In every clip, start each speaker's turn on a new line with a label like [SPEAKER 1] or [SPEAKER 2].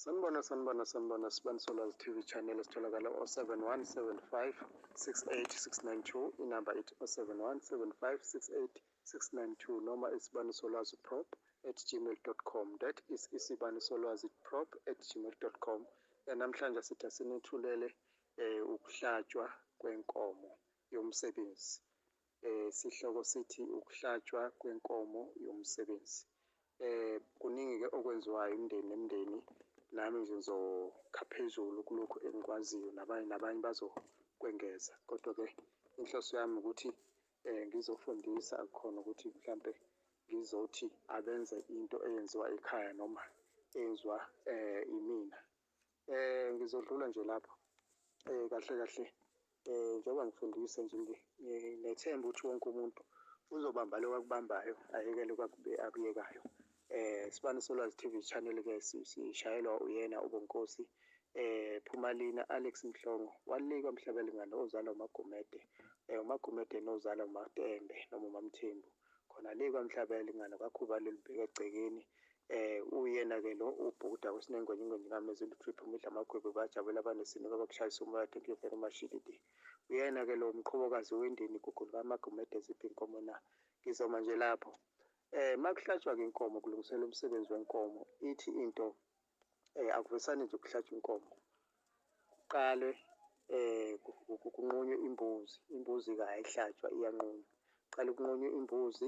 [SPEAKER 1] Sanibona, sanibona, sanibona, Sibani Solwazi TV channel esitholakala 071 756 8692, inamba ithi 071 756 8692, noma isibanisolwazi prop@gmail.com. That is isibanisolwazi prop@gmail.com. Namhlanje sithi asinithulele ukuhlatshwa kwenkomo yomsebenzi. Sihloko sithi ukuhlatshwa kwenkomo yomsebenzi. Kuningi-ke okwenziwayo imindeni nemindeni, nami nje ngizokha phezulu kulokhu engikwaziyo, nabanye nabanye bazokwengeza. Kodwa-ke inhloso yami ukuthi ngizofundisa, akukhona ukuthi mhlampe ngizothi abenze into eyenziwa ekhaya noma eyenziwa imina. Ngizodlula nje lapho. Kahle kahle, njengoba ngifundisa nje, nginethemba ukuthi wonke umuntu uzobamba lokhu akubambayo, ayeke lokhu akuyekayo. Sibani Solwazi TV channel-ke sishayelwa uyena uBonkosi Phumalina Alex Mhlongo walikwa Mhlabelingane, ozalwa uMagumede, uMagumede nozalwa uMatembe noma uMaMthembu khona le kwaMhlabelingane kwaKhuba lelibheke egcekeni. Uyena-ke lo ubhuda wesinengwenye, ingwenye ngamezulu, trip umidla amagwebu, bajabula abanesini abakushayisa umoya. Thank you very much. Shilidi uyena-ke lo mqhobokazi wendeni, igugu likaMagumede, ziphi inkomo na? Ngizoma nje lapho. Makuhlatshwa-ke inkomo, kulungiselwa umsebenzi wenkomo, ithi into akuvesane nje ukuhlatshwa inkomo. Kuqalwe kunqunywe imbuzi. Imbuzi-ke ayihlatshwa, iyanqunywa. Kuqale kunqunywe imbuzi,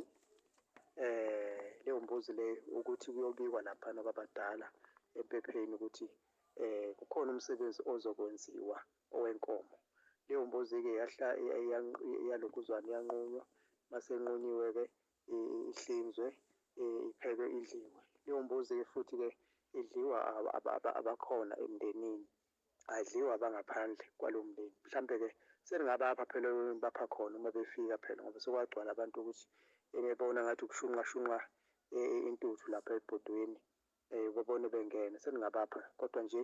[SPEAKER 1] leyo mbuzi leyo ukuthi kuyobikwa laphana kwabadala empepheni ukuthi kukhona umsebenzi ozokwenziwa owenkomo. Leyo mbuzi-ke iyalokhuzana, iyanqunywa. Mase inqunyiwe-ke, ihlinzwe, iphekwe, idliwe. Leyo mbuzi-ke futhi-ke idliwa abakhona emndenini, ayidliwa abangaphandle kwalowo mndeni. Mhlampe-ke seningabapha phela, bapha khona uma befika phela, ngoba sekwagcwala abantu ukuthi bebona ngathi ukushunqashunqa intuthu lapha ebhodweni, babone bengena, seningabapha. Kodwa nje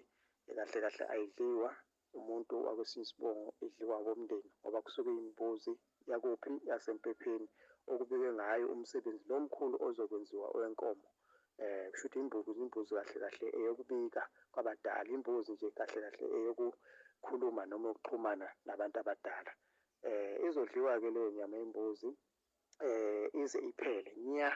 [SPEAKER 1] kahle kahle ayidliwa umuntu wakwesinye isibongo, idliwa abomndeni, ngoba kusuke imbuzi yakuphi, yasempepheni, okubikwe ngayo umsebenzi lo mkhulu ozokwenziwa owenkomo. Kusho ukuthi imbuzi kahle kahle eyokubika kwabadala, imbuzi nje kahle kahle eyokukhuluma noma ukuxhumana nabantu abadala. Izodliwa-ke leyo nyama yembuzi ize iphele nya.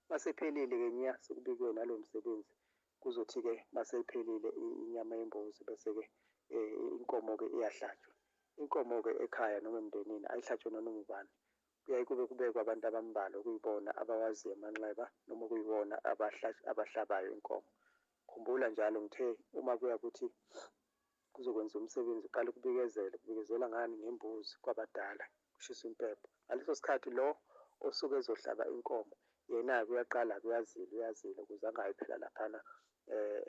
[SPEAKER 1] Mase iphelile-ke nya, sekubikiwe nalowo msebenzi, kuzothi-ke mase iphelile inyama yembuzi, bese-ke inkomo-ke iyahlatshwa. Inkomo-ke ekhaya noma emndenini ayihlatshwa nanoma ubani. Kuyaye kube kubekwe abantu abambalwa okuyibona abawaziyo amanxeba noma okuyiwona abahlabayo inkomo. Khumbula njalo ngithe uma kuya ukuthi kuzokwenziwa umsebenzi, uqale kubikezele. Kubikezela ngani? Ngembuzi kwabadala, kushiswa impepho. Ngaleso sikhathi lo osuke ezohlaba inkomo yena-ke uyaqala-ke uyazila, uyazila ukuze angayi phela laphana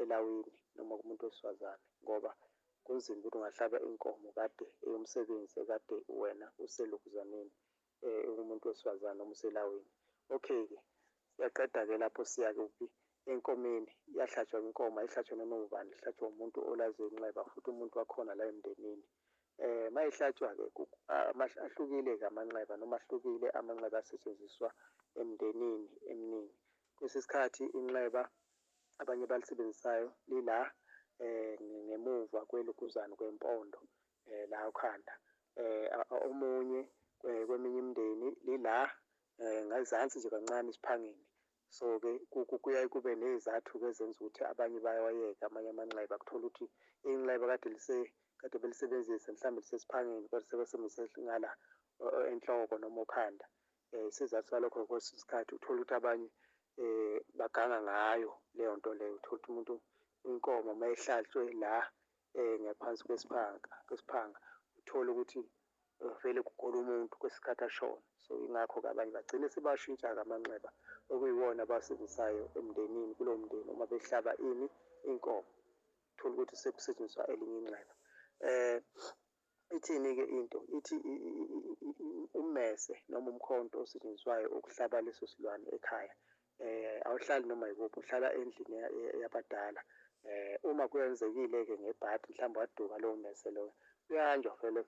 [SPEAKER 1] elawini noma kumuntu wesifazane, ngoba kunzima ukuthi ungahlaba inkomo kade eyomsebenzi ekade wena uselokuzaneni, umuntu wesifazane noma uselawini. Okay-ke, siyaqeda-ke lapho, siya kuphi? Enkomeni. Iyahlatshwa inkomo, ayihlatshwa noma ubani, ihlatshwa umuntu olaziyo inxeba, futhi umuntu wakhona la emndenini. Mayihlatshwa-ke ahlukile-ke amanxeba noma ahlukile amanxeba asetshenziswa emndenini eminingi. Kwesinye isikhathi inxeba abanye balisebenzisayo lila ngemuva kwelokuzana kwempondo, la okhanda. Omunye kweminye imindeni lila ngezansi nje kancane esiphangeni. So-ke kuyaye kube ney'zathu-ke ezenza ukuthi abanye bayawayeka amanye amanxeba. Kuthola ukuthi inxeba kade lise kade belisebenzisa mhlawumbe lisesiphangeni, kodwa sebesebenzise ngala enhloko noma okhanda. Isizathu salokho, kwesinye isikhathi uthola ukuthi abanye baganga ngayo leyo nto leyo. Uthola ukuthi umuntu inkomo uma ihlatshwe la ngaphansi kwesiphanga, uthole ukuthi vele kugula umuntu kwesikhathi ashone. So yingakho-ke abanye bagcine sebashintsha-ke amanxeba okuyiwona abawasebenzisayo emndenini, kulowo mndeni, uma behlaba ini, inkomo. Uthole ukuthi sekusetshenziswa elinye inxeba. Ithini-ke into? Ithi ummese noma umkhonto osetshenziswayo ukuhlaba leso silwane ekhaya awuhlali noma yikuphi, uhlala endlini yabadala. Uma kwenzekile-ke ngebhadi mhlawumbe waduka lowo mmese loyo, kuyahanjwa vele.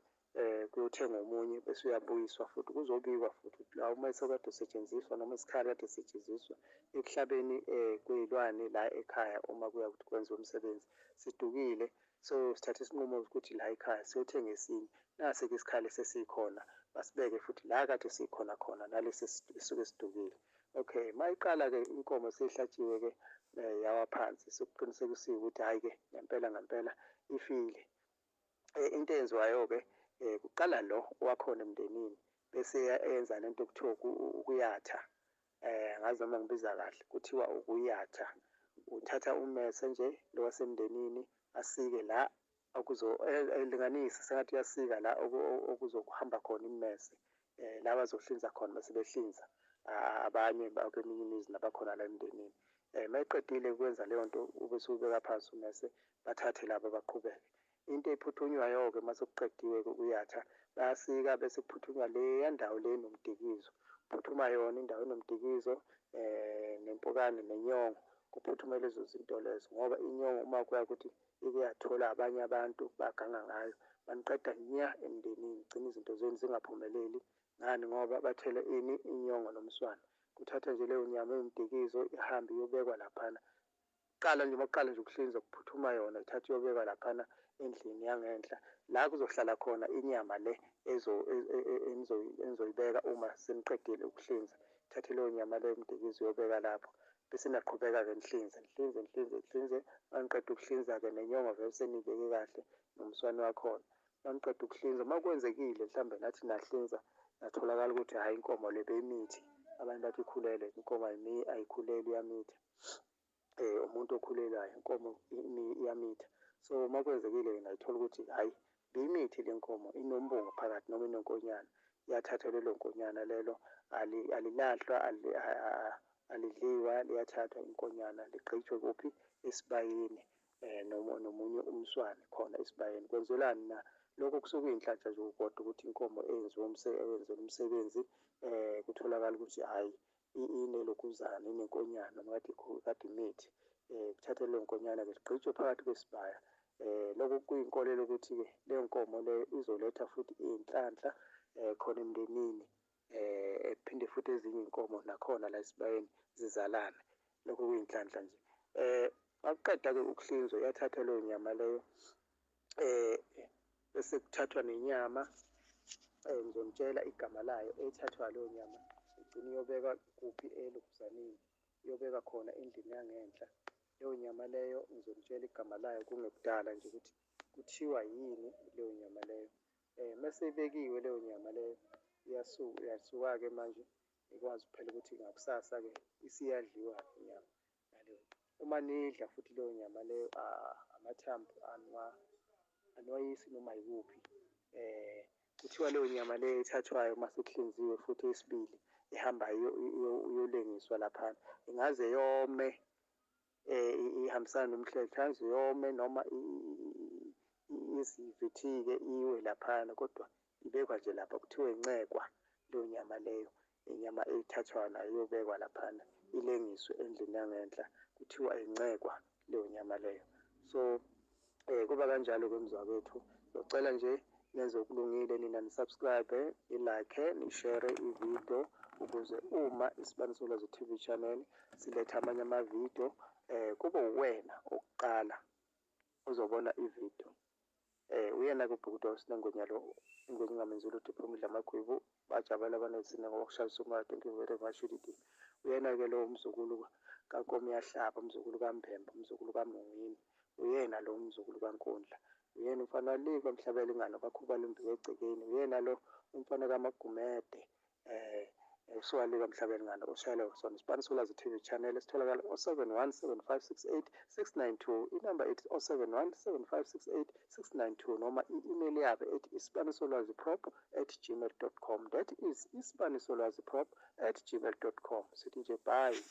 [SPEAKER 1] Kuyothengwa omunye bese uyabuyiswa futhi kuzobikwa futhi ukuthi la uma sekade usetshenziswa noma isikhali kade sisetshenziswa ekuhlabeni kwey'lwane la ekhaya uma kuya ukuthi kwenziwe umsebenzi sidukile. So sithatha isinqumo ukuthi la ekhaya siyothenga esinye. Nasi-ke isikhali sesikhona, basibeke futhi la kade sikhona khona nalesi esuke sidukile. Okay, uma iqala-ke inkomo seyihlatshiwe-ke yawa phansi, sekuqinisekisiwe ukuthi hhayi-ke ngempela ngempela ifile. Into eyenziwayo-ke kuqala lo owakhona emndenini bese enza lento ekuthiwa ukuyatha. Angazi noma ngibiza kahle, kuthiwa ukuyatha. Uthatha ummese nje lo wasemndenini asike la elinganise sengathi uyasika la okuzohamba khona immese, la bazohlinza khona bese behlinza abanye bakweminye imizi nabakhona la emndenini. Uma eqedile ukwenza leyo nto ube usubeka phansi ummese, bathathe laba baqhubeke. Into ephuthunywayo-ke uma sekuqediwe-ke ukuyatha, bayasika bese kuphuthunywa leya ndawo le enomdikizo. Kuphuthuma yona indawo enomdikizo nempukane nenyongo, kuphuthume lezo zinto lezo ngoba inyongo uma kuya ukuthi ike yathola abanye abantu baganga ngayo, baniqeda nya emndenini, gcina izinto zenu zingaphumeleli. Ngani ngoba bathele ini? Inyongo nomswani. Kuthathwa nje leyo nyama ewumdikizo ihambe iyobekwa laphana. Kuqala nje uma kuqala nje ukuhlinzwa kuphuthuma yona ithathwa iyobekwa laphana endlini yangenhla la kuzohlala khona inyama le enizoyibeka uma seniqedile ukuhlinza. Thathe leyo nyama leyo umdikizo uyobeka lapho bese niyaqhubeka-ke nihlinze nihlinze nihlinze nihlinze. Uma niqeda ukuhlinza-ke nenyongo vele seniyibeke kahle nomswani wakhona. Uma niqeda ukuhlinza, uma kwenzekile mhlawumbe nathi nahlinza natholakala ukuthi hhayi inkomo le beyimithi, abanye bathi ikhulelwe, inkomo ayikhulelwe iyamitha. Umuntu okhulelwayo inkomo iyamitha. So uma kwenzekile-ke nayithola ukuthi hhayi beyimithi le nkomo inombungu phakathi noma inenkonyane, iyathathwa lelo nkonyana lelo alilahlwa alidliwa, liyathathwa inkonyana ligqitshwe kuphi? Esibayeni nomunye umswani khona esibayeni. Kwenzelwani na? Lokho kusuke kuyinhlanhla nje kukodwa ukuthi inkomo eyenziwe eyenzelwe umsebenzi kutholakala ukuthi hhayi inelokhuzana, inenkonyana noma kade kade imithi. Kuthathwe leyo nkonyana-ke ligqitshwe phakathi kwesibaya. Lokho kuyinkolelo ukuthi-ke leyo nkomo leyo izoletha futhi iy'nhlanhla khona emndenini, phinde futhi ezinye iy'nkomo nakhona la esibayeni zizalane. Lokho kuyinhlanhla nje. Makuqeda-ke ukuhlinzwa iyathathwa leyo nyama leyo bese kuthathwa nenyama, ngizonitshela igama layo ethathwa leyo nyama igcine iyobekwa kuphi? Elokhuzaneni, iyobekwa khona endlini yangenhla. Leyo nyama leyo ngizonitshela igama layo kungekudala nje ukuthi kuthiwa yini leyo nyama leyo. Mese ibekiwe leyo nyama leyo iyasuka, iyasuka-ke manje ikwazi phela ukuthi ngakusasa-ke isiyadliwa-ke inyama yaleyo. Uma nidla futhi leyo nyama leyo amathambo aniwayisi noma yikuphi. Kuthiwa leyo nyama leyo ethathwayo uma sekuhlinziwe futhi eyesibili ihamba iyolengiswa laphana, ingaze yome ihambisana nomhlehlo, ingaze yome noma izivithike iwe laphana kodwa ibekwa nje lapha kuthiwa incekwa leyo nyama leyo, inyama ethathwayo nayo iyobekwa laphana ilengiswe endlini yangenhla, kuthiwa incekwa leyo nyama leyo. So kuba kanjalo-ke mzwakwethu, ngizocela nje nenze okulungile nina ni-subscribe, ni-like, ni-share ividiyo ukuze uma Isibani Solwazi TV channel siletha amanye amavidiyo kube uwena owokuqala ozobona ividiyo. Uyena-ke ubhukuda wesinengwenya lo, ingwenya ingamenzi lutho iphuma idla amagwebu, bajabula abanezine ngoba kushayisa umoya. Thank you very much Didi. Uyena-ke lo umzukulu kaNkomiyahlaba, umzukulu kaMbembe, umzukulu kaMungwini. Uyena lo umzukulu kaNkundla. Uyena umfana wale kwaMhlabelingane kwakhuba lumbiwe egcekeni. Uyena lo umfana kaMagumede usuka le kwaMhlabelingane oshayela sona Isibani Solwazi TV channel esitholakala 071 7568 692, inamba ethi 071 7568 692 noma i-email yabo ethi isibanisolwaziprop@gmail.com, that is isibanisolwaziprop@gmail.com. Sithi nje bye.